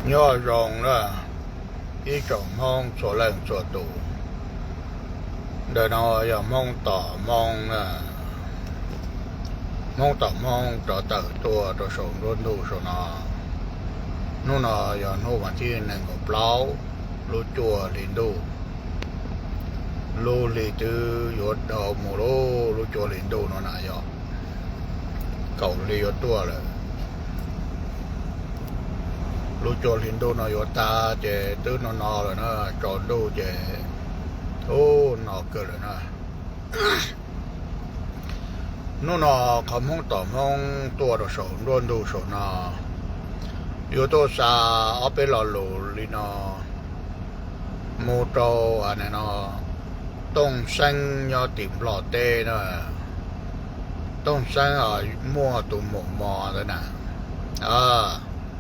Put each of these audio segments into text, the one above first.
Nyob zoo na, ib tsoom Hmoob txhua leej txhua tus. Ntawm no yog Hmoob tom Hmoob na, Hmoob tom Hmoob rov tawm tuaj rau saum nruab ntuj saum no. Hnub no yog hnub vas thib nees nkaum plaub lub cuaj hli ntuj. Lub hli twb yuav dhau mus lub, lub cuaj hli ntuj no na yog kaum hli yuav tuaj lawm. Lub cuaj hli ntuj no yuav tag ces twb no no lawm na, tsaus ntuj ces ub no kawg lawm na. Hnub no qhov Hmoob tom Hmoob tuaj rau saum nruab ntuj saum no, yuav tuaj xa ob peb lo lus li no mus rau no, Tooj Xeeb nyob tim Nplog teb na. Tooj Xeeb muaj tus maum mos ntawd na.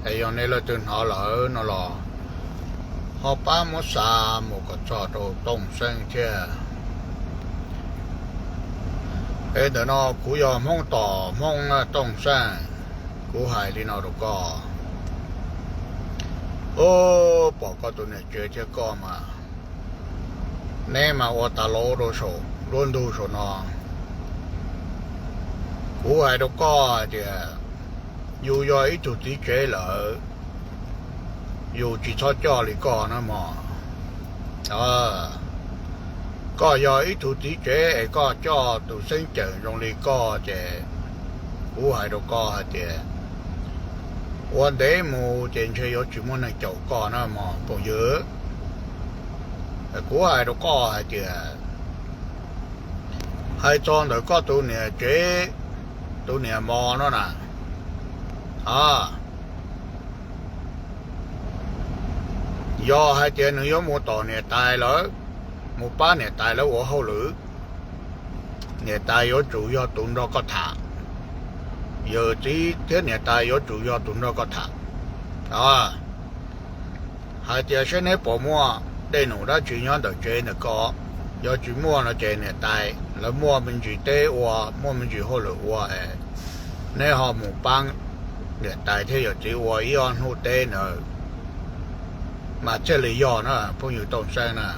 Es yog nej leej twg hnov lawm no los ho pab muab xa mus kom txog rau Tooj Xeeb thiab. Es ntawm no kuv yog Hmoob tom Hmoob na Tooj Xeeb, kuv hais li no rau koj. Ub, pom koj tus niam tsev thiab koj mas, neb mas ua tas los rau saum nruab ntug saum no. Kuv hais rau koj hais tias, yus yog ib tug txiv tsev lawm, yus tsis txhob coj li koj na mog. Koj yog ib tug txiv tsev es koj coj tus xeeb ceem zoo li koj ces kuv hais rau koj hais tias, ua ntev mus ces ntshe yuav tsis muaj neeg caum koj na mog phooj ywg. Kuv hais rau koj hais tias, hais txog ntawm koj tus niam tsev, tus niam mos no na, a, yog hais tias nws yuav mus tom niam tais lawv, mus pab niam tais lawv ua hauj lwm, niam tais yuav tsum yog tus nrog koj tham. Yawm txiv thiab niam tais yuav tsum yog tus nrog koj tham. Hais tias saib neb puas muaj dej num dab tsi nyob ntawm tsev ntawm ko. Yog tsis muaj no ces niam tais lawv muaj me ntsis teb ua, muaj me ntsis hauj lwm ua es neb ho mus pab niam tais thiab yawm txiv ua ib ob hnub teb ntawd mas thiaj li yog na phooj ywg Tooj Xeeb na.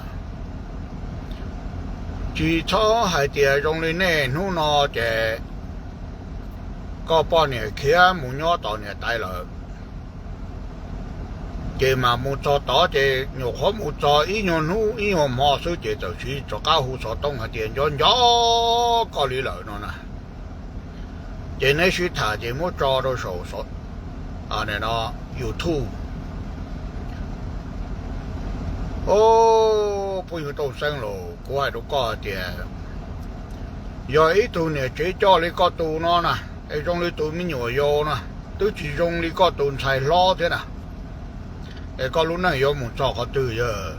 Tsis txhob hais tias zoo li nej hnub no ces koj poj niam khiav mus nyob tom niam tais lawm, ces mas mus txog tod ces nyuam qhuav mus txog ib nyuag hnub ib nyuag hmo xwb ces txawm sis rov qab hu xov tooj hais tias nco nco koj li lawm no na. Ces neb sib tham ces muab tso rau saum no YouTube. Au, phooj ywg Tooj Xeeb los kuv hais rau koj hais tias, yog ib tug niam tsev coj li koj tus no na, es zoo li tus me nyuam yaus na, twb tsis zoo li koj tus ntxhais hlob thiab na, es koj lub neej yuav mus txog qhov twg yog?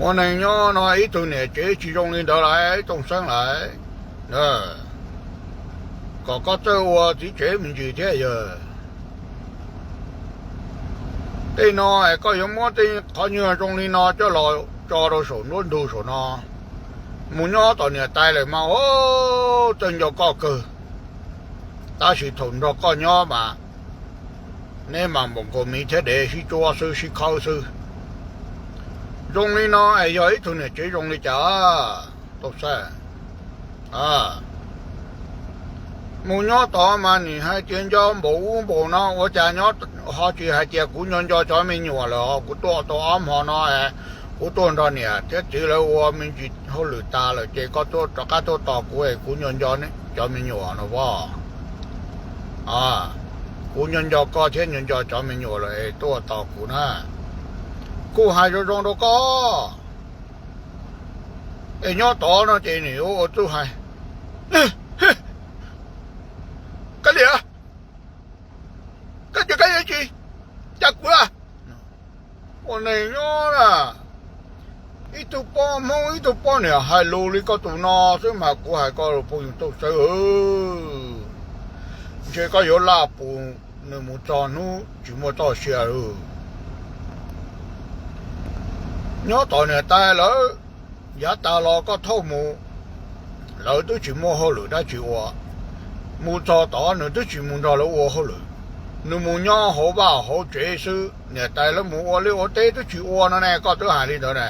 Ua neeg nyob no ib tug niam tsev tsis zoo li ntawd lawm Tooj Xeeb lawm. Kom koj txawj ua txiv tsev me ntsis thiab yog. Tej no es koj yuav muab tej qhov nyuag zoo li no coj los tso rau saum nruab ntug saum no. Mus nyob tom niam tais lawm mas, txawj nco koj kawg, tab sis thaum nrog koj nyob mas neb mas npaum nkaus miv thiab dev sib tsuab xwb sib khawb xwb. Zoo li no es yog ib tug niam tsev zoo li cas? Tooj Xeeb, mus nyob tod mas nim hais tias nco npaum ub npaum no, ua cas nyob ho tsis hais tias kuv nco nco cov me nyuam lawm, kuv tuaj tau ob hmo no, kuv tuaj nrog niam thiab txiv lawv ua me ntsis hauj lwm tas lawm ces koj tuaj rov qab tuaj tos kuv es kuv nco nco cov me nyuam no as. Kuv nco nco koj thiab nco nco cov me nyuam lawm es tuaj tos kuv na. Kuv hais zoo zoo rau koj, es nyob tod no ces nws yuav ua txuj hais, kab liam, kab ces kab yeej tsis, cas kuv a. Ua neeg nyob na, ib tug poj Hmoob ib tug poj niam hais lus li koj tus no xwb mas kuv hais koj los phooj ywg Tooj Xeeb, ntshe koj yuav laj pus nws mus txog hnub tsis muaj txoj sia lawm. Nyob tom niam tais lawv, yav tas los koj thauj mus, lawv twb tsis muaj hauj lwm dab tsi ua, mus txog tod nws twb tsis mus nrog lawv ua hauj lwm, nws mus nyob hauv vaj hauv tsev xwb, niam tais lawv mus ua liaj ua teb twb tsis ua no ne, koj twb hais li ntawd na.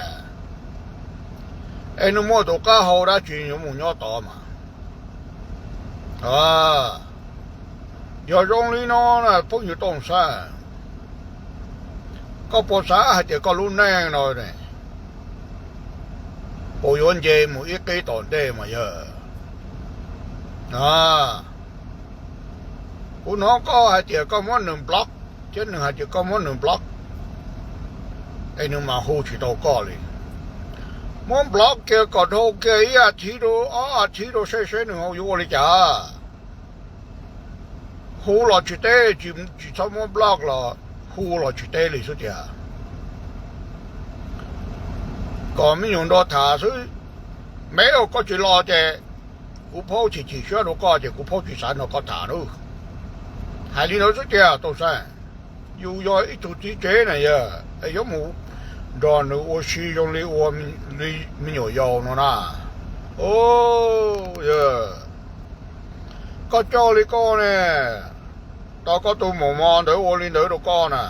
Es nws muaj tus qab hau dab tsi yuav mus nyob tod mas? Yog zoo li no na phooj ywg Tooj Xeeb, koj puas xav hais tias koj lub neej no ne puas yuav nce mus ib qib tom ntej mas yog? Kuv hnov koj hais tias koj muab nws block, thiab nws hais tias koj muab nws block, es nws mas hu tsis tau koj li. Muab block kiag kom dhau kiag ib as thiv rau ob as thiv rau seb seb nws yuav ua li cas. Hu los tsis teb, tsis txhob muab block los hu los tsis teb li xwb tiag. Kom me nyuam nrog tham xwb, me ua koj tsis los ces kuv phaub chim chim siab rau koj ces kuv phaub tsis xav nrog koj tham lawm. Hais li ntawd xwb tiag Tooj Xeeb. Yus yog ib tug txiv tsev na yog, yuav mus nrog nws ua si zoo li ua me nyuam yaus no na. Koj coj li koj ne, tau koj tus maum mos ntawd ua li ntawd rau koj na.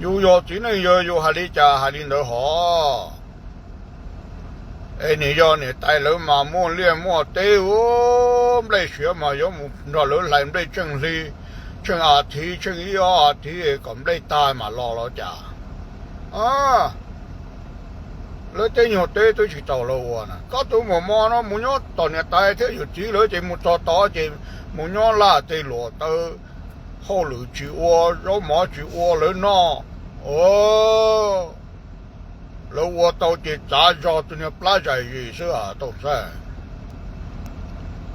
Yus yog txiv neej yawg yus hais li cas hais li ntawd hos. Es nws yog niam tais lawv mas muaj liaj muaj teb ua nplej siav mas yuav mus nrog lawv hlais nplej tsheej hli, tsheej as thiv, tsheej ib ob as thiv kom nplej tag mas los los cas. Lawv tej nyuag teb twb tsis tau lawv ua na, koj tus maum mos no mus nyob tom niam tais thiab yawm txiv lawv ces mus txog tod ces mus nyob laj tej luam tawv, hauj lwm tsis ua, zaub mov tsis ua lawv noj. Lawv ua tau ces txav zog tus niag plab zais zis xwb Tooj Xeeb.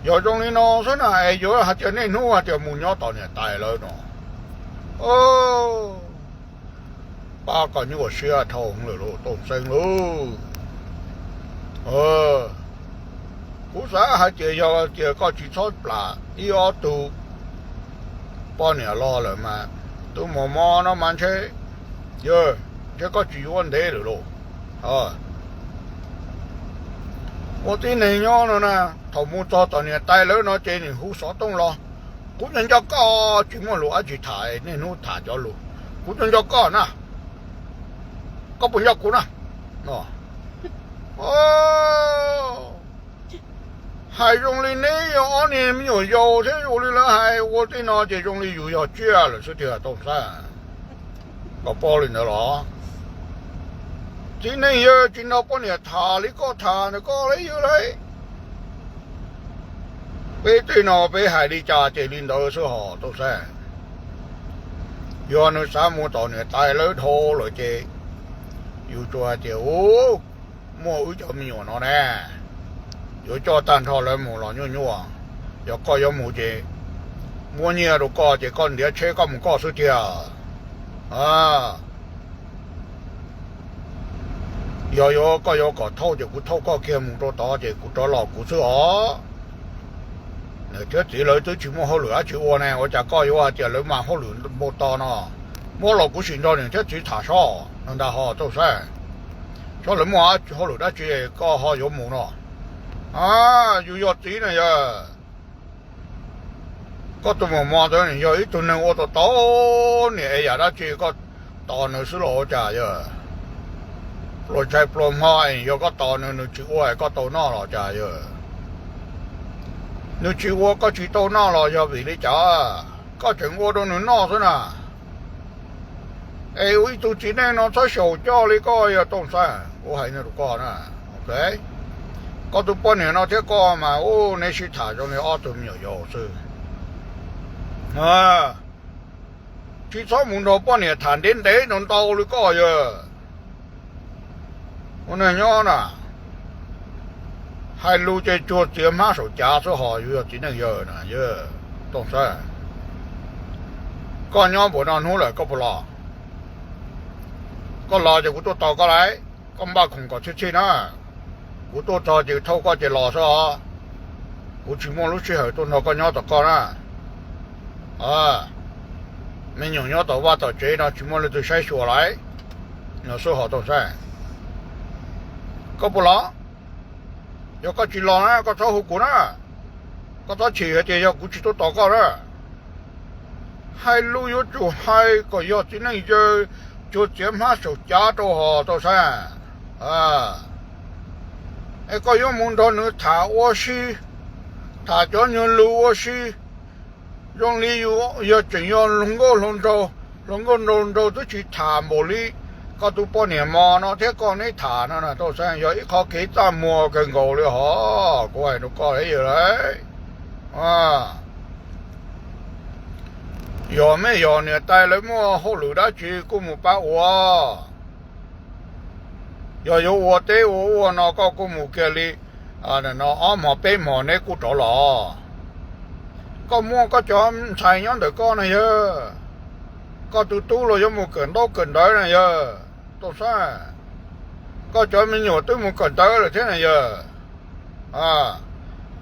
Yog zoo li no xwb na es yuav hais tias niaj hnub hais tias mus nyob tom niam tais lawv no, pab koj nyuaj siab dhau lawm lauj Tooj Xeeb lauj. Kuv xav hais tias yog tias koj tsis txhob plam ib ob tug poj niam los lawm mas, tus maum mos no mas ntshe, yog, ntshe koj tsis yuav ntev lawm lauj. Ua tib neeg nyob no na, thaum mus txog tom niam tais lawv no ces nws hu xov tooj los, kuv nco nco koj, tsis muaj lus dab tsi tham, niaj hnub tham cov lus, kuv nco nco koj na, koj puas nco kuv na? Hais zoo li neb yog ob niag me nyuam yaus thiab ua li lawv hais ua tej no ces zoo li yus yog tsiaj lawm xwb tiag Tooj Xeeb. Koj paub li ntawd los? Txiv neej yawg tsis nrog poj niam tham li koj tham ntawm koj li yawg lauj. Peb tej no peb hais li cas ces li ntawd xwb hos Tooj Xeeb. Yog nws xav mus tom niam tais lawv dhau lawm ces yus tsuas hais tias, u, muaj wb cov me nyuam no ne, yuav coj tag nrho lawv mus los nyuaj nyuaj. Yog koj yuav mus ces muab nyiaj rau koj ces koj ntiav tsheb koj mus koj xwb tiag. Yog yuav koj yuav kom thauj ces kuv thauj koj kiag mus rau tod ces kuv rov los kuv xwb os. Niam thiab txiv lawv twb tsis muaj hauj lwm dab tsi ua ne, ua cas koj yuav hais tias lawv mas hauj lwm npau taws no? Muab los kuv sim nrog niam thiab txiv tham sob no ntag hos Tooj Xeeb. Sob lawv muaj hauj lwm dab tsi koj ho yuav mus no? A, yus yog txiv ne yog, koj tus maum mos ntawd nws yog ib tug neeg ua tau tau niam es yam dab tsi koj tos nws xwb los ua cas yog? Pluas tshais pluas hmo es yog koj tos nws, nws tsis ua es koj tau noj los cas yog? Nws tsis ua koj tsis tau noj los yog vim li cas? Koj tseem ua rau nws noj xwb na. Es ua ib tug txiv neej no txhob xyaum coj li koj yog Tooj Xeeb, kuv hais rau koj na. Koj tus poj niam no thiab koj mas ub, neb sib tham zoo li ob tug me nyuam yaus xwb. Tsis txhob mus nrog poj niam tham ntev ntev no ntau li koj yog. Ua neeg nyob na, hais lus ces tsuag txiav hmab saum cav xwb hos yus yog txiv neej yawg na yog Tooj Xeeb. Koj nyob npaum no hnub lawm koj puas los? Koj los ces kuv tuaj tos koj lauj, koj npaj khoom kom txhij txhij na. Kuv tuaj txog ces thauj koj ces los xwb os. Kuv tsis muaj lub sij hawm tuaj nrog koj nyob tom koj na. Me nyuam nyob tom vaj tom tsev no tsis muaj leej twg saib xyuas lauj. No xwb hos Tooj Xeeb. Koj puas los? Yog koj tsis los na koj txhob hu kuv na, koj txhob chim hais tias yog kuv tsis tuaj tos koj na. Hais lus yuav tsum hais kom yog txiv neej yawg cuag txiav hmab saum cav rau hos tau saib. Es koj yuav mus nrog nws tham ua si, tham cov nyuag lus ua si, zoo li yus yog tseem yog hluas nkauj hluas nraug, hluas nkauj nraug nraug twb tsis tham npaum li koj tus poj niam mos no thiab koj neb tham no tau saib, yog ib qho kev txaj muag kawg nkaus li hos kuv hais rau koj yawg lauj. Yog mej yog niam tais lawv muaj hauj lwm dab tsi kuj mus pab ua. Yog yuav ua teb ua ua no koj kuj mus kiag li no ob hmos peb hmos neb kuj rov los. Koj muaj koj cov ntxhais nyob ntawm koj na yawg. Koj tus tub los yuav mus kawm ntaub kawm ntawv na yawg tau saib. Koj cov me nyuam twb mus kawm ntawv lawm thiab na yawg.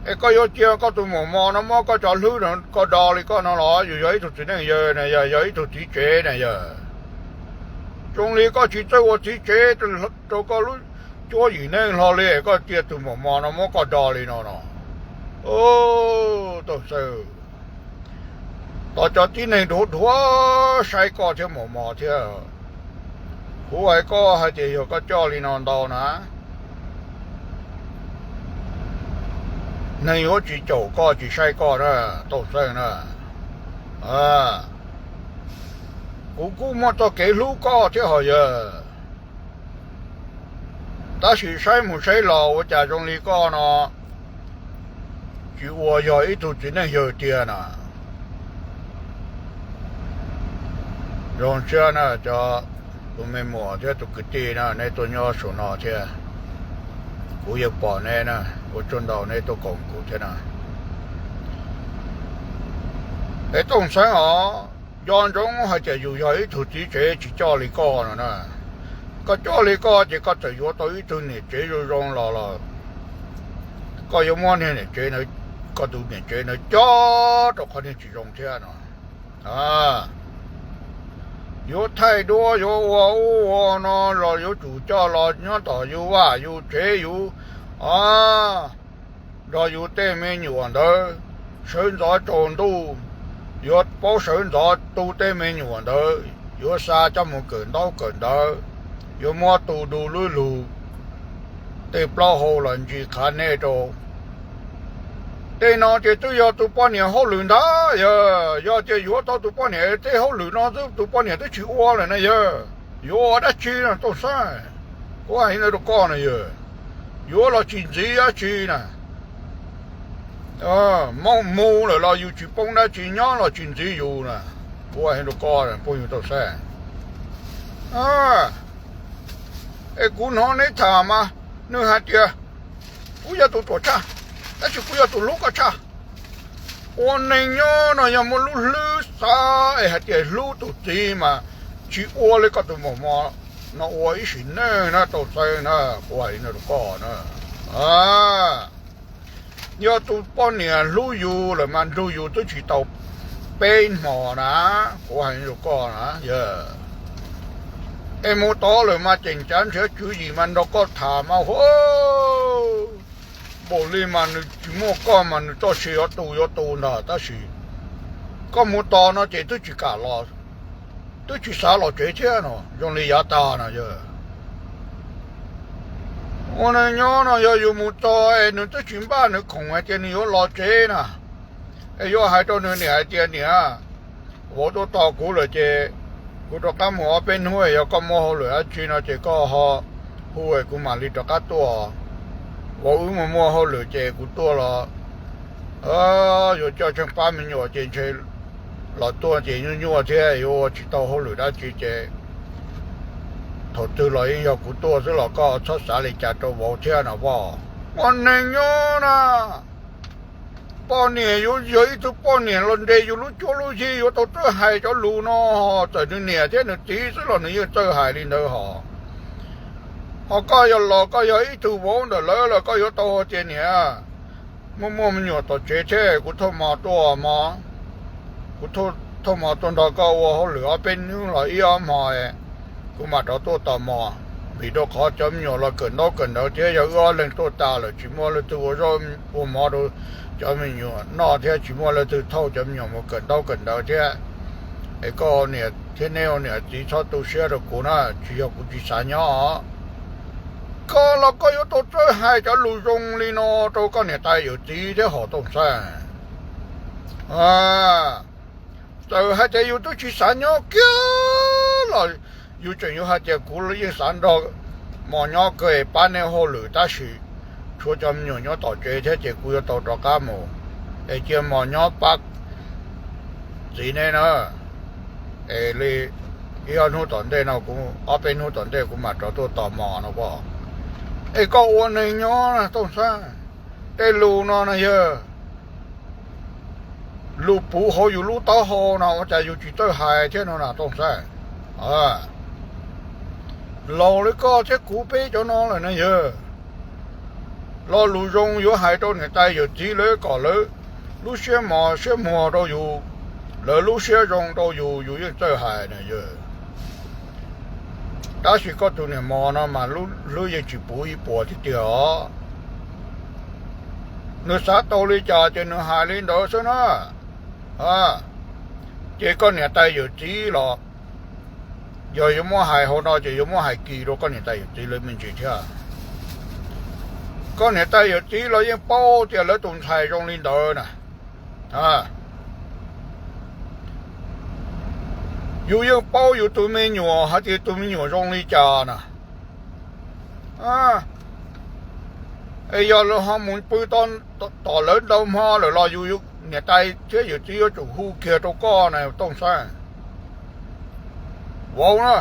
Es koj yuav cia koj tus muam mos no muab koj cov hlwb ko do li koj no los yus yog ib tug txiv neej yawg na yog, yog ib tug txiv tsev na yawg. Zoo li koj tsis txawj ua txiv tsev rau koj lub cuab yim neej hlo li koj cia tus muam mos no muab koj do li no no. Tau xav tos cov tib neeg dhuav dhuav saib koj thiab muam mos thiab. Kuv hais koj hais tias yog koj coj li no ntau na, neeg yuav tsis caum koj tsis saib koj na, tau xeeb na. Kuv kuj muaj txoj kev hlub koj thiab hos yawg. Tab sis saib mus saib los ua cas zoo li koj no tsis ua yog ib tug txiv neej yawg tiag na. Zoo siab na cov tus me muam thiab tus kwv tij na, neb tuaj nyob saum no thiab. Kuv yuav pom neb na, ua tsaug ntau neb tuaj koom kuv thiab na. Es Tooj Xeeb os, nco ntsoov hais tias yus yog ib tug txiv tsev tsis coj li koj no na. Koj coj li koj ces koj txawm yuav tau ib tug niam tsev zoo zoo los los koj yuav muab niag niam tsev, koj tus niam tsev ntawd cob rau qhov niag tsis zoo thiab no. Yuav thaij duab yuav ua ub ua no los yuav tsum coj los nyob tom yus vaj yus tsev yus nrog yus tej me nyuam ntawd sawv ntxov tsaus ntuj, yuav paub sawv ntxov tu tej me nyuam ntawd, yuav xa coj mus kawm ntaub kawm ntawv, yuav muab tu du lub lug, tej plaub hau los ntsis qhav nej rau. Tej no ces twb yog tus poj niam hauj lwm ntag yawg. Yog tias yuav tau tus poj niam tej hauj lwm no xwb tus poj niam twb tsis ua lawm na yawg. Yuav ua dab tsi no Tooj Xeeb? Kuv hais li ntawd rau koj no yawg. Yuav los tsis ntxiv dab tsi na. Mob mus lawm los yus tsis poob dab tsi, nyob los tsis ntxiv yus na. Kuv hais li rau koj phooj ywg Tooj Xeeb. Es kuv hnov neb tham mas nws hais tias kuv yog tus ruam tshaj, tab sis kuv yog tus hlub koj tshaj. Ua neeg nyob no yog muaj lub hlwb xav es hais tias hlub tus txiv mas tsis ua li koj tus muam mos no ua ib sim neej na Tooj Xeeb na, kuv hais li no rau koj na. Yog tus poj niam hlub yus lawm mas nrug yus twb tsis tau peb hmos na, kuv hais li rau koj na yawg. Es mus tod lawm mas ceem cav nrhiav tswv yim mas nrog koj tham mas hu npaum li mas nws tsis muaj koj mas nws txoj sia yuav tu yuav tu ntag, tab sis koj mus tos no ces twb tsis kam los, twb tsis xav los tsev thiab no, zoo li yav tag no yawg. Ua neeg nyob no yog yus mus txog es nws twb tsis npaj nws khoom hais tias nws yuav los tsev na, es yuav hais rau nws niam hais tias niam, vauv tuaj tos kuv lawm ces kuv rov qab mus ob peb hnub, yog koj muaj hauj lwm dab tsi no ces koj ho hu es kuv mam li rov qab tuaj. Vauv wb mus muaj hauj lwm ces kuv tuaj los yuav coj tsheej pab me nyuam ces ntshe los tuaj ces nyuaj nyuaj thiab yuav ua tsis tau hauj lwm dab tsi ces thaum twg los yeej yog kuv tuaj xwb los koj txhob xav li cas rau vauv thiab no poj. Ua neeg nyob na, poj niam yuav yog ib tug poj niam los nres yus lub cuab lub yig yuav tau txawj hais cov lus no. Txawm nws niam thiab nws txiv xwb los nws yeej txawj hais li ntawd hos. Ho koj yog los koj yog ib tug vauv ntawm lawv los koj yuav tau hais tias niam, muaj muaj me nyuam tom tsev thiab kuv thauj mov tuaj mog, kuv thauj mov tuaj nrog koj ua hauj lwm ob peb hnub los ib ob hmo, kuv mam rov tuaj tos mov. Vim rau qhov cov me nyuam los kawm ntaub kawm ntawv thiab, yog wb ob leeg tuaj tas lawm tsis muaj leej twg ua zaub ua mov rau cov me nyuam noj thiab tsis muaj leej twg thauj cov me nyuam mus kawm ntaub kawm ntawv thiab. Es koj niam thiab neb ua niam txiv txhob tu siab rau kuv na, tsis yog kuv tsis xav nyob os. Koj los koj yuav tau txawj hais cov lus zoo li no rau koj niam tais yawm txiv thiab hom Tooj Xeeb. Txawm hais tias yus twb tsis xav nyob kiag los yus tseem yuav hais tias kuv yeej xav nrog mos nyob kawg pab neb hauj lwm tab sis tshuav cov me nyuam nyob tom tsev thiab ces kuv yuav tau rov qab mus es cia mos nyob pab txiv neb na. Es li ib ob hnub tom ntej no kuv, ob peb hnub tom ntej kuv mam rov tuaj tos mos no as. Es koj ua neeg nyob Tooj Xeeb, tej lus no na yog lus puv hauv yus lub taub hau no ua cas yus tsis txawj hais thiab no na Tooj Xeeb. Laus li koj thiab kuv peb cov no lawm na yog, lo lus zoo yuav hais rau niam tais yawm txiv lawv kom lawv lub siab mos siab muag rau yus, lawv lub siab zoo rau yus, yus yeej txawj hais na yog. Tab sis koj tus niam mos no mas lub hlwb yeej tsis puv ib puas tiag tiag os. Nws xav tau li cas ces nws hais li ntawd xwb na. Ces koj niam tais yawm txiv los yog yuav muab hais hauv no ces yuav muab hais kis rau koj niam tais yawm txiv lawv me ntsis thiab. Koj niam tais yawm txiv los yeej paub tias lawv tus ntxhais zoo li ntawd na. Yus yeej paub yus tus me nyuam hais tias tus me nyuam zoo li cas na. Es yog lawv ho mus pw tom lawv ntau hmo lawm los yus niam tais thiab yawm txiv yuav tsum hu kiag rau koj na Tooj Xeeb. Vauv na,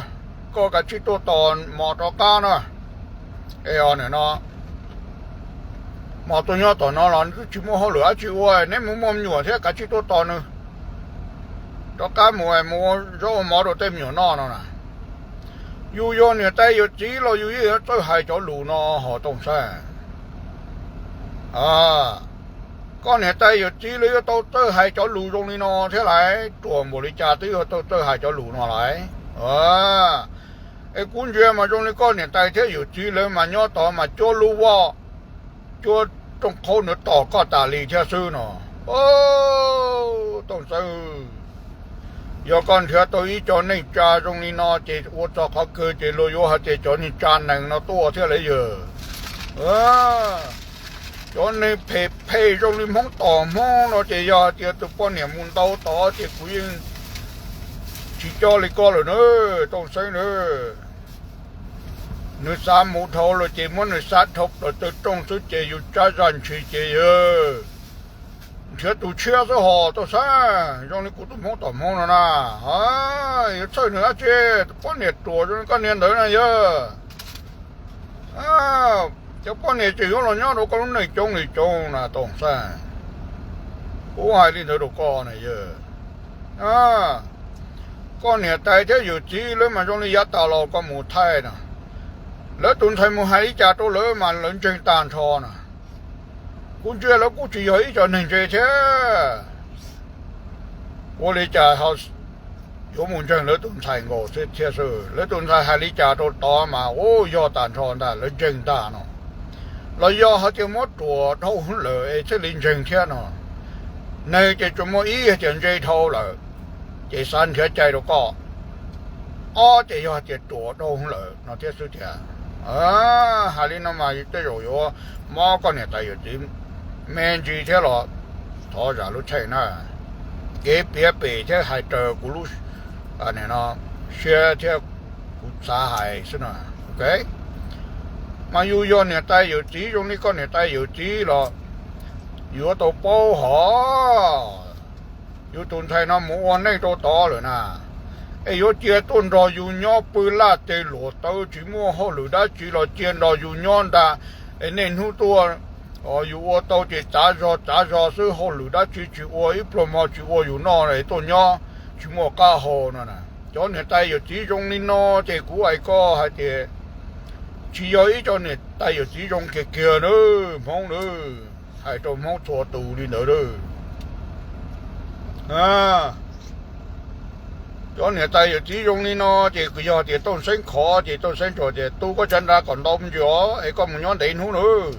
koj kav tsij tuaj tos mos rov qab na. Es no, mos tuaj nyob tom no los nws twb tsis muaj hauj lwm dab tsi ua, neb mus muaj me nyuam thiab kav tsij tuaj tos nws rov qab mus, mus ua zaub ua mov rau tej me nyuam noj no na. Yus yog niam tais yawm txiv los yus yeej yuav txawj hais cov lus no hos Tooj Xeeb. Koj niam tais yawm txiv lawv yuav tau txawj hais cov lus zoo li no thiab lawm, ruam npaum li cas twb yuav tau txawj hais cov lus no lawm. Es kuv ntsia mas zoo li koj niam tais thiab yawm txiv lawv mas nyob tod mas cuab lub voj cuab rooj qhaub nws tos koj tas li thiab xwb no. Tooj Xeeb, yog koj nrhiav tau ib co neej tsa zoo li no ces ua txog qhov kawg ces luag yuav hais tias cov neeg tsa nees no tuaj thiab lawm yog. Cov neeg phem phem zoo li Hmoob tom Hmoob no ces yog hais tias tus poj niam mus ntau tod ces kuv yeej tsis coj li koj lawm na, Tooj Xeeb na. Nws xav mus dhau lawm ces muab nws xav dhau plaws taw rooj xwb ces yus tsab zaj ntshis ces yog nrhiav tus tshiab xwb hos Tooj Xeeb, zoo li kuv tus Hmoob tom Hmoob no na. Yuav txhawj nws dab tsi, tus poj niam ruam zoo li koj niag ntawd na yog. Cov poj niam tseem yuav los nyob rau koj lub neej coob li coob na Tooj Xeeb. Kuv hais li ntawd rau koj na yog. Koj niam tais thiab yawm txiv lawv mas zoo li yav tas los koj mus thaij no, lawv tus ntxhais mus hais li cas rau lawv mas lawv ntseeg tag nrho na. Kuv ntsia lawv kuj tsis yog ib co neeg ntse thiab. Ua li cas ho yuav mus ntseeg lawv tus ntxhais nkaus thiab xwb? Lawv tus ntxhais hais li cas rau tod mas ua yog tag nrho ntag, lawv ntseeg ntag no. Los yog hais tias muab ruam dhau hwv lawm es thiaj li ntseeg thiab no. Neeg ces tsuas muaj ib hais tias ntse dhau lawm ces xav nrhiav cai rau koj, ob ces yog hais tias ruam dhau hwv lawm no thiab xwb tiag. Hais li no mas tej zaum yuav mob koj niam tais yawm txiv me ntsis thiab los thov zam lub tshej na. Kev piav pem thiab hais raws kuv lub siab thiab kuv xav hais xwb no. Mas yus yog niam tais yawm txiv zoo li koj niam tais yawm txiv los yuav tau paub hov, yus tus ntxhais no mus ua neej rau tod lawm na, es yuav cia tuaj nrog yus nyob pw laj tes luam taw tsis muaj hauj lwm dab tsi los cia nrog yus nyob ntag. Es niaj hnub tuaj, yus ua tau ces txav zog txav zog xwb, hauj lwm dab tsi tsis ua, ib pluag hmo tsis ua yus noj es tuaj nyob tsis muaj qab hau no na. Cov niam tais yawm txiv zoo li no ces kuv hais koj hais tias tsis yog ib co niam tais yawm txiv zoo kiag kiag na, Hmoob na. Hais rau Hmoob txhua tus li ntawd lawm. Cov niam tais yawm txiv zoo li no ces yog tias Tooj Xeeb khov ces Tooj Xeeb tsuas tias tu koj cov nra kom ntau mus ntsis os es koj mus nyob ntev hnub nawb.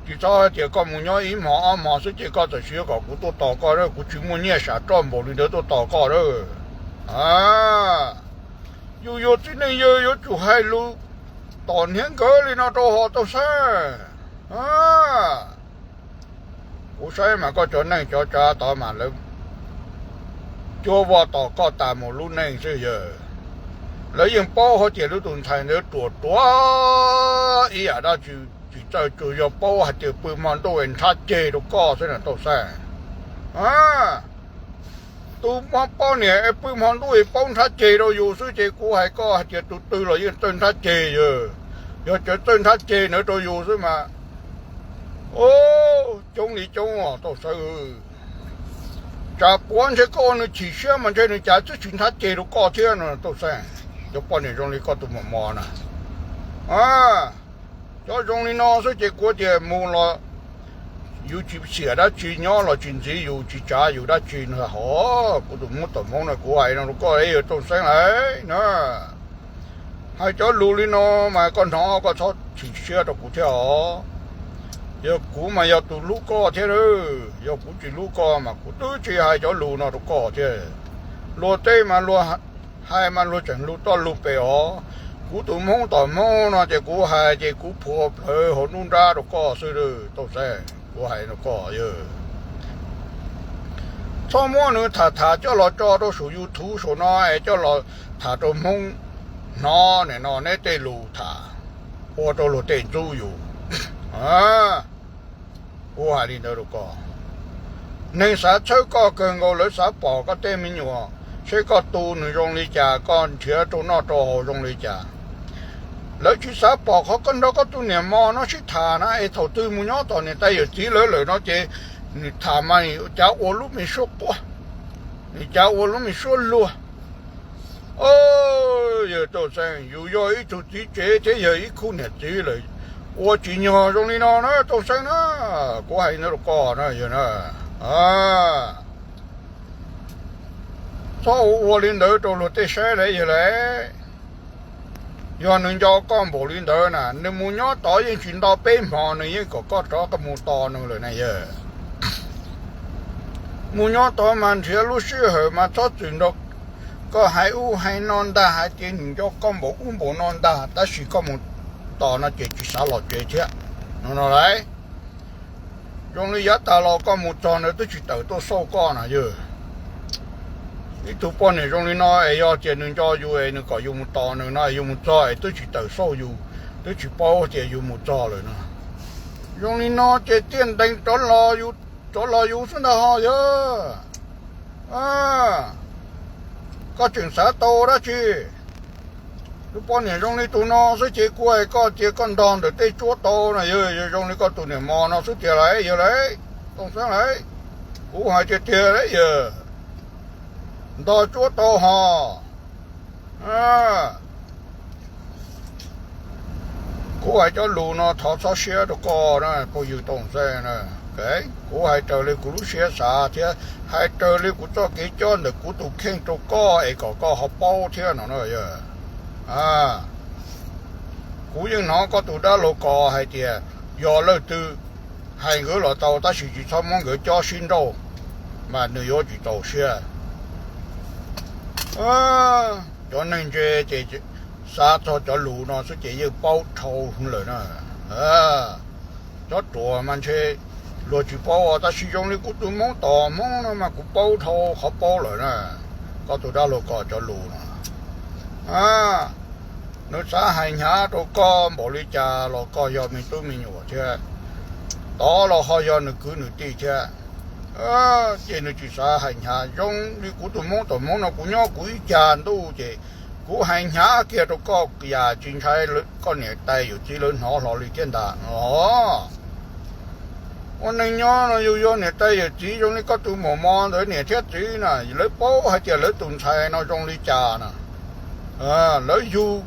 Tsis txhob hais tias koj mus nyob ib hmos ob hmos xwb ces koj txawm siv kom kuv tuaj tos koj, kuv tsis muaj nyiaj sam roj npaum li ntawd tuaj tos koj lawm. Yus yog txiv neej yawg yuav tsum hais lus tom hniav nkawd li no rau hos Tooj Xeeb. Kuv saib mas koj cov neej cov tsav tod mas lawv cuab voj tos koj tas mus lub neej xwb yawg. Lawv yeej paub hais tias lub tus ntxhais ntawd ruam ruam ib yam dab tsi, tsis txawj tsuas yog paub hais tias pw hmo ntuj nrhab ceg rau koj xwb na Tooj Xeeb. Tus mob poj niam pw hmo ntuj paub nrhab ceg rau yus xwb ces kuv hais koj hais tias tus twg los yeej txawj nrhab ceg yawg. Yog cov txawj nrhab ceg ntawd rau yus xwb mas coob li coob os Tooj Xeeb. Tsam puav ntshe koj ua nws chim siab mas ntshe nws cas twb tsis nrhab ceg rau koj thiab no Tooj Xeeb. Cov poj niam zoo li koj tus mos mos na, cov zoo li no xwb ces kuv tias mus los yus tsis xiam dab tsi, nyob los tsis ntxiv yus, tsis tsav yus dab tsi no hos. Kuv tus Hmoob tom Hmoob no kuv hais no rau koj yawg Tooj Xeeb lauj na. Hais cov lus li no mas koj hnov koj txhob chim siab rau kuv thiab os. Yog kuv mas yog tus hlub koj thiab, yog kuv tsis hlub koj mas kuv twb tsis hais cov lus no rau koj thiab. Luag tej mas luag hais mas luag tseem lus toj lus pem os. Kuv tus Hmoob tom Hmoob no ces kuv hais ces kuv phua plawv hauv nruab nrab rau koj xwb Tooj Xeeb, kuv hais rau koj yawg. Txhob muab nws tham tham coj los tso rau saum YouTube saum no es coj los tham rau Hmoob hnov nim no neb tej lus tham ua rau luag tej ntxub yus. Kuv hais li ntawd rau koj, neeg xav txhawb koj kawg nkaus, lawv xav pom koj tej me nyuam, seb koj tu nws zoo li cas, koj nrhiav rau noj rau haus zoo li cas. Lawv tsis xav pom qhov koj nrog koj tus niam mos no sib tham na es thaum twg mus nyob tom niam tais yawm txiv lawv lawm no ces nws tham mas nws cav ua lub me suab quaj, nws cav ua lub me suab luag. Yawg Tooj Xeeb, yus yog ib tug txiv tsev thiab yog ib khub niam txiv lawm, ua tsis nyog zoo li no na Tooj Xeeb na. Kuv hais ntawd rau koj na yawg na. Txhob ua ua li ntawd rau luag tej saib lawm yawg lauj. Yog nws nco koj npaum li ntawd na, nws mus nyob tod yeej tsis nto peb hmo nws yeej kom koj rov mus tos nws lawm na yawg. Mus nyob tod mas nrhiav lub sij hawm mas txhob txwm nrog koj hais ub hais no ntag, hais tias nws nco koj npaum ub npaum no ntag, tab sis koj mus tos no ces tsis xav los tsev thiab no no lauj. Zoo li yav tas los koj mus txog nws twb tsis tawm tuaj xauj koj na yawg. Ib tug poj niam zoo li no es yog tias nws nco yus es nws kom yus mus tos nws no es yus mus txog es twb tsis tawm xauj yus, twb tsis paub tias yus mus txog lawm no. Zoo li no ces tiaj ntees rov los, rov los yus xwb ntag ho yawg. Koj tseem xav tau dab tsi? Tus poj niam zoo li tus no xwb ces kuv hais koj tias koj ntog ntawm tej tsuab tau na yawg, zoo li koj tus niam mos no xwb tiag lauj yawg lauj, Tooj Xeeb lauj. Kuv hais tiag tiag lauj yawg, ntog tsuab tau ho. Kuv hais cov lus no thov txhob siab rau koj na phooj ywg Tooj Xeeb na. Kuv hais raws li kuv lub siab xav thiab hais raws li kuv txoj kev coj ntawm kuv tus kheej rau koj es kom koj ho paub thiab no na yawg. Kuv yeej hnov koj tus dab laug Kos hais tias yog leej twg hais nkawd los tau tab sis tsis txhob muab nkawd cob sib nrauj mas nws yuav tsis txaus siab. Cov neeg ntse ces xav txog cov lus no xwb ces yeej paub dhau lawm na. Cov ruam mas ntshe luag tsis paub tab sis zoo li kuv tus Hmoob tom Hmoob no mas kuv paub dhau qhov paub lawm na. Koj tus dab laug Kos cov lus no, nws xav hais hnyav rau koj npaum li cas los koj yog me tub me nyuam thiab, tod los ho yog nws kwv nws tij thiab. Ces nws tsis xav hais hnyav. Zoo li kuv tus Hmoob tom Hmoob no kuv nyob kuv ib cag ntuj ces kuv hais hnyav kiag rau koj yam tsis ntshai koj niam tais yawm txiv lawv hnov hlo li thiab ntag no. Ua neej nyob no yus yog niam tais yawm txiv zoo li koj tus muam mos ntawd niam thiab txiv na, lawv paub hais tias lawv tus ntxhais no zoo li cas na. Lawv yug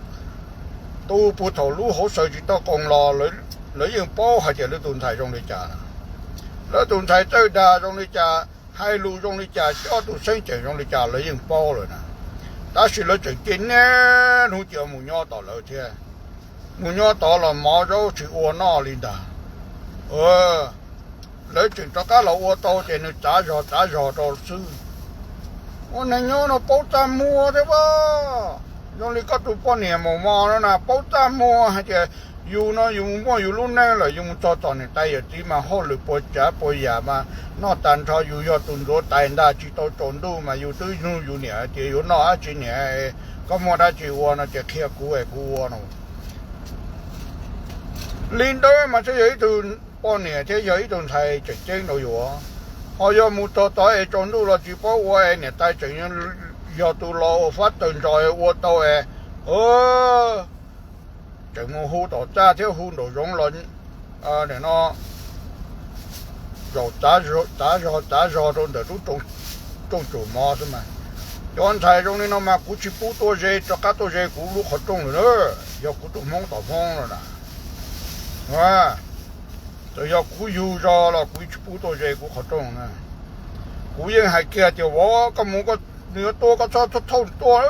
tu puag thaum lub hauv xaws tsis tau qoos los, lawv yeej paub hais tias lawv tus ntxhais zoo li cas na. Lawv tus ntxhais txawj dag zoo li cas, hais lus zoo li cas, cob tus xeeb ceem zoo li cas lawv yeej paub lawm na. Tab sis lawv tseem cia niaj hnub cia mus nyob tom lawv thiab. Mus nyob tod los mov zaub tsis ua noj li ntag. Lawv tseem rov qab los ua tau ces nws txav zog txav zog rau xwb. Ua neeg nyob no paub txaj muag thiab as. Zoo li koj tus poj niam maum mos no na, paub txaj muag hais tias yus no yus mus muaj yus lub neej lawm, yus mus txog tom niam tais yawm txiv mas hauj lwm puas tsav puas yam mas noj tag nrho, yus yog tus ntxuav tais ntag, tsis tau tsaus ntuj mas yus twb nug yus niam hais tias yuav noj dab tsi niam, koj muaj dab tsi ua no ces qhia kuv es kuv ua no. Li ntawd mas thiaj yog ib tug poj niam thiab yog ib tug ntxhais tseem ceeb rau yus. Ho yog mus txog tod es tsaus ntuj los tsis paub ua es niam tais tseem yog tus los ua fab taws ntsos ua tau es tseem mus hu tom txaj thiab hu nraum zoov los no zaum txav zog txav zog rau ntawm lub rooj tsum mov xwb mas. Cov ntxhais zoo li no mas kuv tsis pub tuaj ze, rov qab tuaj ze kuv lub qhov rooj lawm na. Yog kuv tus Hmoob tom Hmoob no na, txawm yog kuv yug zog los kuv tsis pub tuaj ze kuv qhov rooj na. Kuv yeej hais kiag tias vauv, koj mus, nws yuav tua koj txhob thauj tuaj.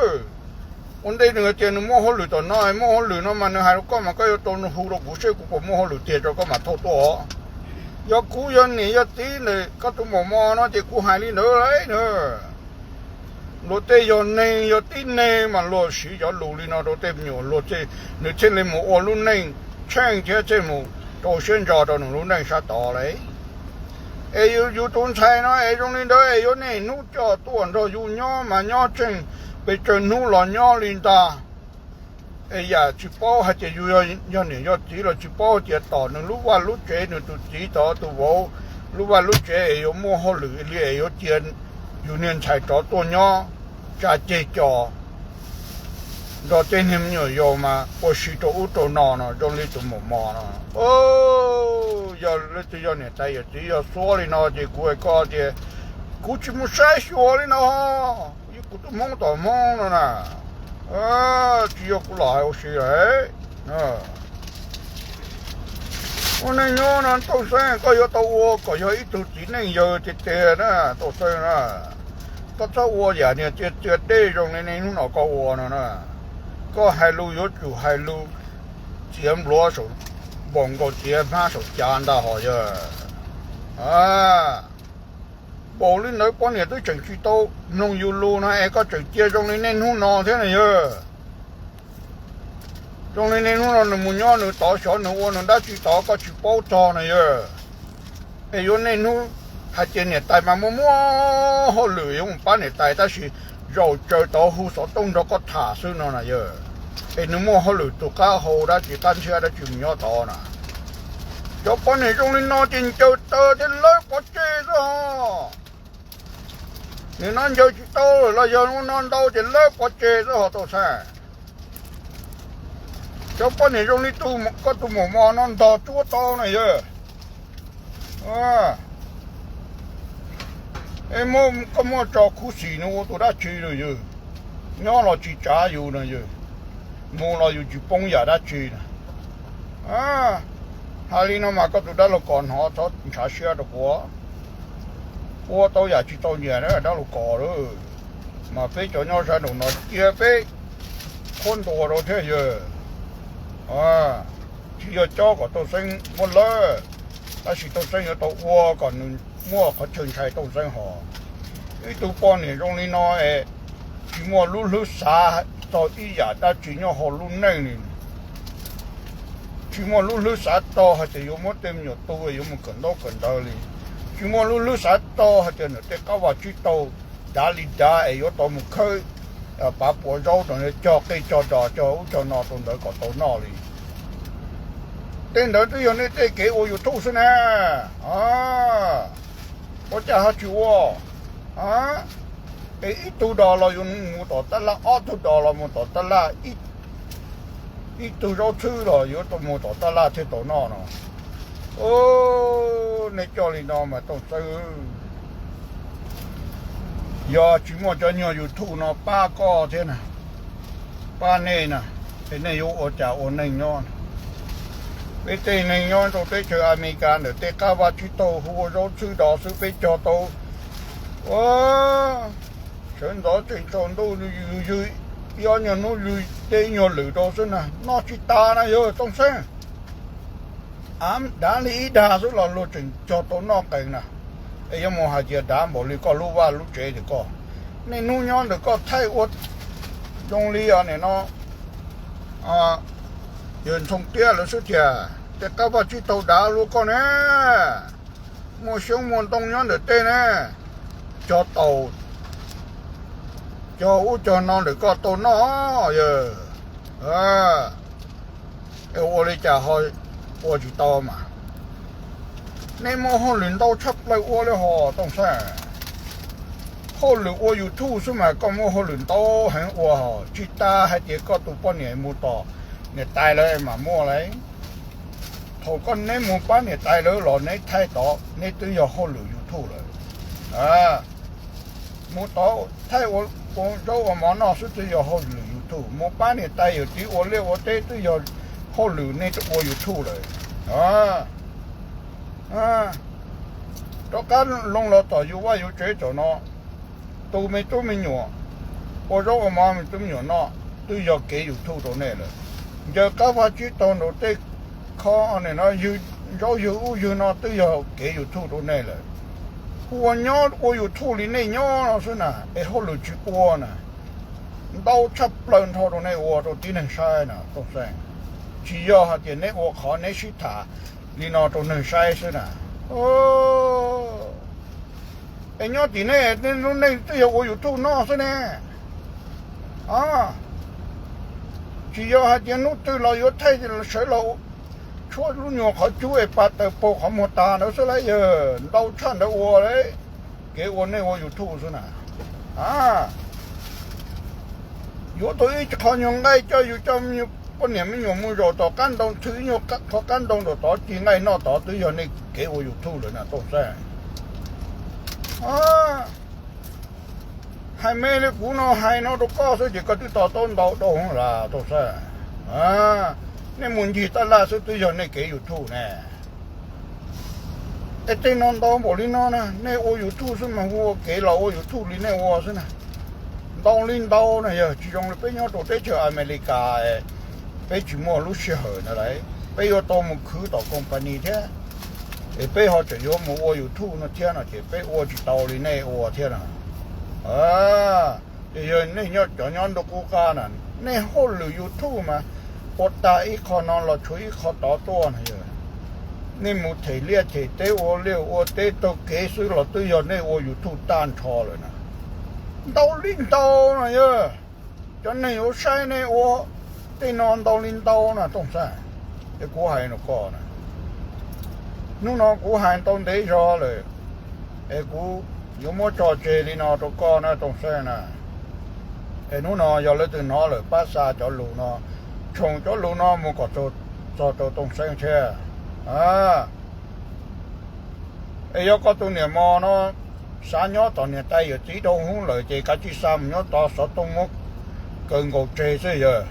Ua ntej nws hais tias nws muaj hauj lwm tom no, muaj hauj lwm no mas nws hais rau koj mas koj yuav tau hu rau kuv seb kuv puas muaj hauj lwm tiag rau koj mam thauj tuaj. Yog kuv yog niam yog txiv ntawm koj tus maum mos no ces kuv hais li ntawd lawm na. Luag tej yog neeg yog tib neeg mas luag siv cov lus li no rau tej me nyuam, luag tej, nws thiaj li mus ua lub neej tsheej thiab thiaj mus rau siab ntso rau nws lub neej sab tod lawm. Es yus tus ntxhais no es zoo li ntawd es yuav niaj hnub coj tuaj nrog yus nyob mas nyob tsheej, pes tsawg hnub los nyob li ntag. Es yam tsis paub hais tias yus yog niam yog txiv los tsis paub tias tom nws lub vaj lub tsev, nws tus txiv tod tus vauv lub vaj lub tsev es yuav muaj hauj lwm li es yuav cia yus niag ntxhais rov tuaj nyob tsa ceg cos nrog tej niag me nyuam yaus mas ua si rau ub rau no no zoo li tus maum mos no. Yog leej twg yog niam tais yawm txiv yog xuab li no ces kuv hais koj tias kuv tsis mus saib xyuas li no. Kuv yog kuv tus Hmoob tom Hmoob no na, tsis yog kuv los hais ua si lawm. Ua neej nyob no Tooj Xeeb, koj yuav tau ua kom yog ib tug txiv neej yawg tiag tiag na Tooj Xeeb na. Koj txhob ua yam niag txias txias dej zoo li niaj hnub no koj ua no na. Koj hais lus yuav tsum hais lus txiav npluav saum, npaum nkaus txiav hmab saum cav ntag hos yawg. Npaum li ntawd poj niam twb tseem tsis tau mloog yus lus no es koj tseem cia zoo li niaj hnub no thiab na yawg. Zoo li niaj hnub no nws mus nyob nws tod xyov nws ua nws dab tsi tod koj tsis paub txog na yawg. Es yuav niaj hnub hais tias niam tais mas muaj muaj hauj lwm yuav mus pab niam tais tab sis zaum tsaws tod hu xov tooj nrog koj tham xwb no na yawg. Es nws muaj hauj lwm tus qab hau dab tsi qab ntshiab dab tsi mus nyob tod na. Cov poj niam zoo li no ces ncaws taw thiab lawb pov tseg xwb hos. Nim no ncaws tsis tau los yog ua no ntau ces lawb pov tseg xwb hos Tooj Xeeb. Cov poj niam zoo li koj tus maum mos no ntog tsuab tau na yawg. Es koj muaj tso khuv xim nws ua tus dab tsi los yawg, nyob los tsis tsav yus no yawg, mus los yus tsis poob yam dab tsi na. Hais li no mas koj tus dab laug Kos hnov txhob ntshav siab rau kuv. Ua tau yam tsis txaus nyiam na dab laug Kos lawm, mas peb cov nyob sab nraum no cia peb qhuab ntuas rau thiab yawg. Tsis yog cob kom Tooj Xeeb muab lawb, tab sis Tooj Xeeb yuav tau ua kom nws muaj qhov chaw ntshai Tooj Xeeb hos. Ib tug poj niam zoo li no es tsis muaj lub hlwb xav txog ib yam dab tsi nyob hauv lub neej li. Tsis muaj lub hlwb xav txog hais tias yuav muab tej me nyuam tu yuav mus kawm ntaub kawm ntawv li. Tsis muaj lub hlwb xav txog hais tias nws tej qab vaj tsib taug dav li dav es yuav tau mus khawb pav puas zaub rau cog qij cog dos cog ub cog no rau ntawd kom tau noj li. Tej ntawd twb yog nej tej kev ua YouTube xwb na. Ua cas ho tsis ua? Es ib tug dos los yuav mus tom tab laj, ob tug dos los mus tom tab laj, ib tug zaub txhwb los yuav tau mus tom tab laj thiaj tau noj no. Nej coj li no mas Tooj Xeeb, yog tsis muaj cov nyuag YouTube no pab koj thiab na, pab nej na, es nej yuav ua cas ua neej nyob? Peb tej neeg nyob rau teb chaws Amelikas ntawm tej qab vaj tsib taug hu ua zaub txhwb dos xwb peb cog tau ua Sawv ntxov tseem tsaus ntuj ywg ywg, ib ob nyuag hnub ywg deb nyuag lwm rau xwb na, noj tsis tas na yog Tooj Xeeb. Av dav li ib dag xwb los luag tseem cog tau noj qees na. Es yuav mus hais tias dav npaum li koj lub vaj lub tsev tiag koj, niaj hnub nyob ntawm koj thaij ua zoo li os nim no yawg Ntxhoo Tiab lawv xwb tiag, tej qab vaj tsib taug dav luaj koj ne. Muaj xyoob muaj ntoo nyob ntawm tej ne, cog taus, cog ub cog no ntawm koj tau noj yawg. Es ua li cas ho ua tsis tau mas? Nej muaj hauj lwm ntau tshaj plaws ua li hos Tooj Xeeb. Hauj lwm ua YouTube xwb mas koj muaj hauj lwm ntau heev ua hos, tsis tas hais tias koj tus poj niam mus tos niam tais lawv mas muaj lauj. Thaum koj neb mus pab niam tais lawv los neb thaij tod neb twb yog hauj lwm YouTube lawm. Mus tod thaij ua zaub ua mov noj xwb twb yog hauj lwm YouTube, mus pab niam tais yawm txiv ua liaj ua teb twb yog hauj lwm nej ua YouTube lawm. Rov qab loo los tom yus vaj yus tsev tam no, tu me tub me nyuam, ua zaub ua mov me tub me nyuam noj twb yog kev YouTube rau nej lawm. Ncaws qab vaj tsib taug nraum tej, kho no, ywg zaub ywg ub ywg no twb yog kev YouTube rau nej lawm. Ua nyob ua YouTube li nej nyob no xwb na, es hauj lwm tsis ua na, ntau tshaj plaws nrho rau nej ua rau tib neeg saib na Tooj Xeeb. Tsis yog hais tias neb ua qhov neb sib tham li no rau neeg saib xwb na. Es nyob tim nej, nej lub neej twb yog ua YouTube noj xwb ne. Tsis yog hais tias hnub twg los yuav thaij sawv los tshuab lub nyuag qhov cub es pa taws paug qhov muag tas ntawd xwb lauj, yawg, ntau tshaj ntawd ua lauj. Kev ua nej ua YouTube xwb na. Yuav tau ib qho nyuag nqaij coj yus coj poj niam me nyuam mus zaum tom qab ntoo, thwv ib nyuag qho qab ntoo rau tod ci nqaij noj tod twb yog nej kev ua YouTube lawm na Tooj Xeeb. Hais me li kuv no hais no rau koj xwb ces koj twb to taub ntau rau hauv las Tooj Xeeb. Nej mus ncig tab laj xwb twb yog nej kev YouTube ne. Es tej no ntau npaum li no na, nej ua YouTube xwb mas hu ua kev los ua YouTube li nej ua xwb na. Ntau li ntau na yog tsis zoo li peb nyob rau teb chaws Amelikas, peb tsis muaj lub sij hawm ntawd lauj, peb yuav tau mus khwv tom company thiab, es peb ho tseem yuav mus ua YouTube no thiab no ces peb ua tsis tau li nej ua thiab no. Ces yog nej nyob cov nyob ntuj qub qab na, nej hauj lwm YouTube mas ua tag ib qho no los tshuav ib qho tod tuaj na yog. Nej mus them liaj them teb ua liaj ua teb taug kev xwb los twb yog nej ua YouTube tag nrho lawm na. Ntau li ntau no yog, cov neeg yuav saib nej ua tej no ntau li ntau na Tooj Xeeb. Es kuv hais rau koj na, hnub no kuv hais tau ntev zog lawm, es kuv yuav muab tso tseg li no rau koj na Tooj Xeeb na. Es hnub no yog leej twg hnov lawm pab xa cov lus no, tshoom cov lus no mus kom txog rau Tooj Xeeb thiab. Es yog koj tus niam mos no xav nyob tom niam tais yawm txiv rau hub lawm ces kav tsij xa mus nyob tod, xov tooj muab kaw nkaus tseg xwb yawg.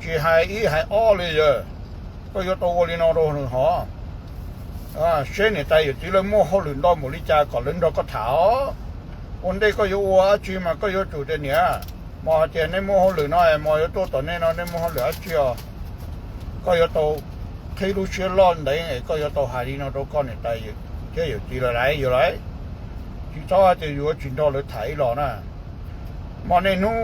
Tsis hais ib hais ob li yawg, koj yuav tau ua li no rau nws hov. Seb niam tais yawm txiv lawv muaj hauj lwm ntau npaum li cas kom lawv nrog koj tham os. Ua ntej koj yuav ua dab tsi mas koj yuav tsum tias niam mos hais tias nej muaj hauj lwm no es mos yuav tuaj tom nej no, nej muaj hauj lwm dab tsi os? Koj yuav tau qhib lub siab loj ntev es koj yuav tau hais li no rau koj niam tais thiab yawm txiv lawv lauj, yawg lauj. Tsis txhob hais tias yuav tsis nrog lawv tham ib los na. Mos niaj hnub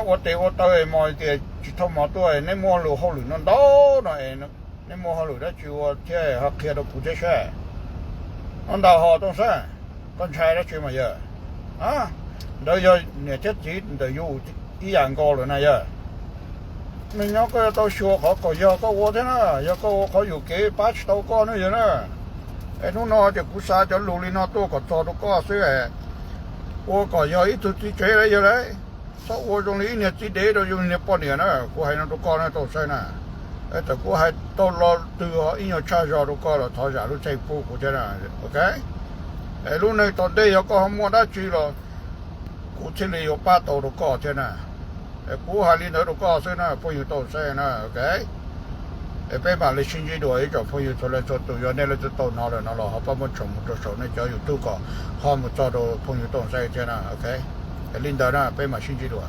ua tes ua taw es mos tias tsis tau mov tuaj, nej muaj lus hauj lwm no ntau no es nej muaj hauj lwm dab tsi ua thiab ho qhia rau kuv thiab saib. No ntag ho Tooj Xeeb, koj ntshai dab tsi mas yawg? Ntawd yog niam thiab txiv ntawm yus ib yam nkaus lawm na yawg. Neeg nyob koj yuav tau xyuas qhov kom yog koj ua thiab na, yog koj ua qhov yuam kev pab tsis tau koj ne yawg na. Es hnub no ces kuv xa cov lus li no tuaj kom txog rau koj xwb, ua kom yog ib tug txiv tsev lawm yawg lauj. Txhob ua zoo li ib niag txiv dev rau yus niag poj niam na, kuv hais no rau koj na Tooj Xeeb na. Thaum kuv hais tau lo twg ib nyuag tshaj zog rau koj los thov zam lub txim pub kuv thiab na, ok? Es lub neej tom ntej yog koj ho muaj dab tsi los kuv thiaj li yuav pab tau rau koj thiab na. Es kuv hais li ntawd rau koj xwb na phooj ywg Tooj Xeeb na, ok? Es peb mam li sib ntsib dua ib tsoom phooj ywg txhua leej txhua tus, yog nej leej twg tau hnov lawm no los ho pab muab tshom mus rau saum nej cov YouTube kom ho mus txog rau phooj ywg Tooj Xeeb thiab na, ok? Yog li ntawd na peb mam sib ntsib dua.